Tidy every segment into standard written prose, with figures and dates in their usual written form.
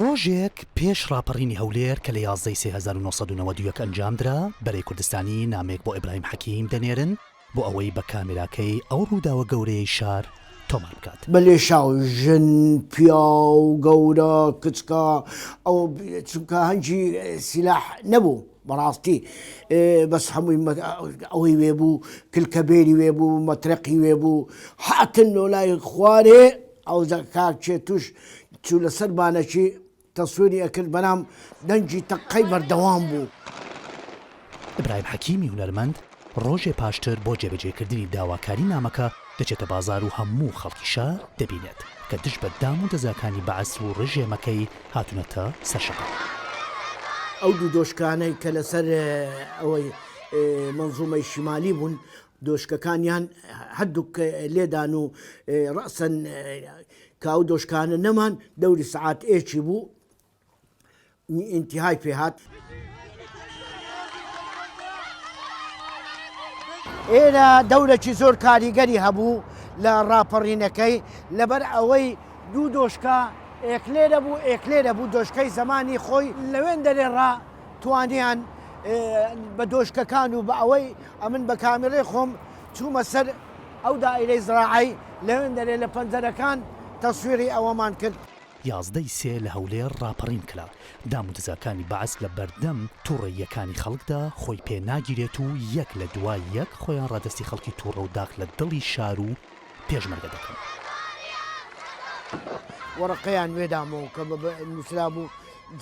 ڕۆژێک پێش ڕاپەڕینی هەولێر کە لە 11 ی سێ 1991 ئەنجامدرا، بەرەی کوردستانی نامەیەک بۆ ئیبراهیم حەکیم دەنێرن بۆ ئەوەی بە کامێراکەی ئەو ڕووداوە گەورەیەی شار تۆمار بکات. بە لێشاو ژن، پیاو، گەورە، کچکە، ئەو چونکە هەنگی سیلاح نەبوو بەڕاستی بەس هەمووی ئەوەی وێ بوو کلکە بێری وێ بوو مەترەقی وێ بوو هاتن لۆ لای خوارێ ئەو کاک چێتوش چوو لەسەر بانەکی تەسویری ئەکرد بەلام دەنگی تەقەی بەردەوام بوو. ئیبراهیم حەکیمی هونەرمەند ڕۆژێ پاشتر بۆ جێبەجێکردنی داواکاری نامەکە دەچێتە بازار و هەموو خەڵکی شار دەبینێت کە دژ بە دام و دەزگاکانی بەعس و ڕژێمەکەی هاتوونەتە سەر شەقام. ئەو دوو دۆشکانەی کە لەسەر ئەوەی مەنزومەی شیمالی بوون دۆشکەکانیان هەردووک لێدان و ڕەسەن کە ئەو دۆشکانە نەمان دەوری سەعات ئێکی بوو ئینتیهای پێ هات. ئێرە دەورەکی زۆر کاریگەری هەبوو لە ڕاپەڕینەکەی لەبەر ئەوەی دوو دۆشکە ئێک لێرە بوو ئێک لێرە بوو دۆشکەی زەمانی خۆی لەوێن دەرێ ڕا توانیان بە دۆشکەکان و بە ئەوەی ئەمن بە کامیڕەی خۆم چوومە سەر ئەو دائیرەی زراعەی لەوێن دەرێ لە پەنجەرەکان تەسویری ئەوەمان کرد. 11 ی سێ لە هەولێر ڕاپەڕین کرا، دامودەزگاکانی بەعس لە بەردەم توڕەییەکانی خەڵکدا خۆی پێ ناگیرێت و یەک لە دوای یەک خۆیان ڕادەستی خەڵکی توڕە و داخ لە دڵی شار و پێشمەرگە دەکەن. وەڕەقەیان وێدامەوە کە نووسرابوو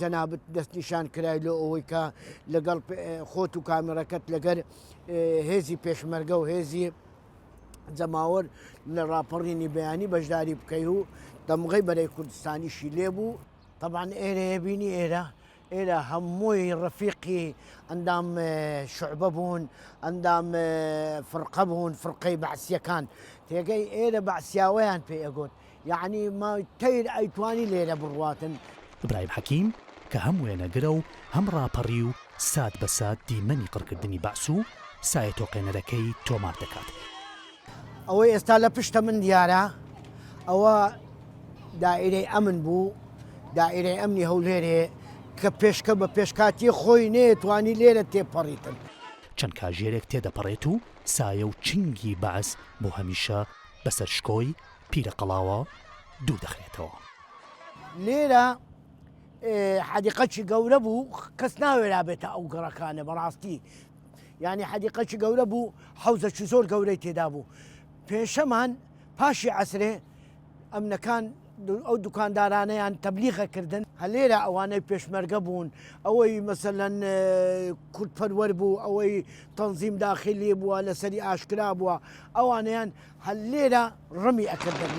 جەنابت دەستنیشان کرای لۆ ئەوەی کە لەگەڵ خۆت و کامێڕەکەت لەگەر هێزی پێشمەرگە و هێزی جەماوەر لە ڕاپەڕینی بەیانی بەشداری بکەی و دەمغەی بەرەی کوردستانیشی لێبوو. تەبعەن ئێرەیە بینی ئێرە ئێرە هەمووی ڕەفیقی ئەندام شعبە بوون ئەندام فرقە بوون فرقەی بەعسیەکان تێگەی ئێرە بەعسیاوەیان پێ ئەگوت یەعنی ما تەیر ئەیتوانی لێرە بڕواتن. ئیبراهیم حەکیم کە هەم وێنەگرە و هەم ڕاپەڕی و سات بە سات دیمەنی قڕکردنی بەعس و سایە تۆقێنەرەکەی تۆمار دەکات. ئەوەی ئێستا لە پشتە من دیارە ئەوە دائیرەی ئەمن بوو، دائیرەی ئەمنی هەولێرێ کە پێشکە بە پێشکاتی خۆی نەیەتوانی لێرە تێپەڕیتن. چەند کاژێرێک تێدەپەڕێت و سایە و چنگی بەعس بۆ هەمیشە بەسەر شکۆی پیرەقەڵاوە دوور دەخرێتەوە. لێرە حەدیقەکی گەورە بوو کەس ناوێرا بێتە ئەو گەڕەکانە بەڕاستی یعنی حەدیقەکی گەورە بوو حەوزەکی زۆر گەورەی تێدا بوو پێشەمان پاشی عەسرێ ئەمنەکان ئەو دوکاندارانەیان تەبلیغە کردن هەلێرە ئەوانەی پێشمەرگە بوون ئەوەی مەسەلەن کوردپەروەر بوو ئەوەی تەنزیم داخلی بووە لەسەری ئاشکرا بووە ئەوانەیان هەلێرە ڕمی ئەکردن.